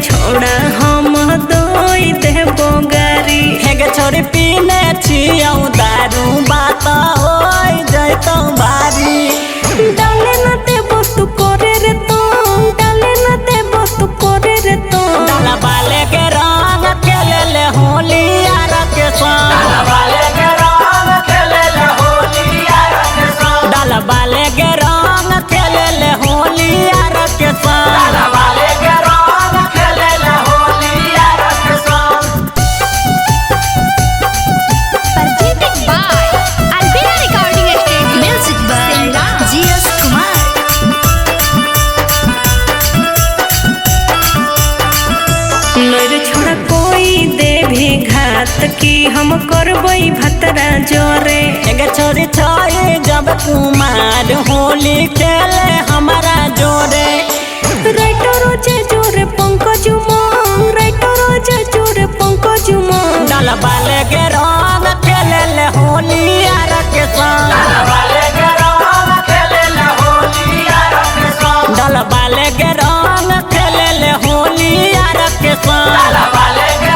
छोड़ा हम दोई देबो गारी। हेगे छोरी पीने छियौ दारू बात होई जैतौ भारी। डाले न देबो तू करे रे तो, डाले न देबो तू करे रे तो। डाला बाले के रंग खेले ले होली यार के संग। डाला बाले के रंग खेले ले होली यार के संग। डाला बाले के रंग खेले ले होली यार के संग। डाला बाले के रंग खेले ले होली यार के संग। Presented by Albina Recording Studio. Music by Simla. G.S. Kumar. नैर छोड़ा कोई देवी घात की हम करबै भतरा जोरे। एगे छोरी छोई जब कुमार होली खेले हमारा जोरे। राइटरो जे जोरे पंकज उमंग, राइटरो जे जोरे पंकज उमंग। डाला बाले के रंग खेले ले होली यार के संग। डाला बाले के रंग खेले ले होली यार के संग। डाला बाले के रंग खेले ले होली यार के संग। डाला बाले के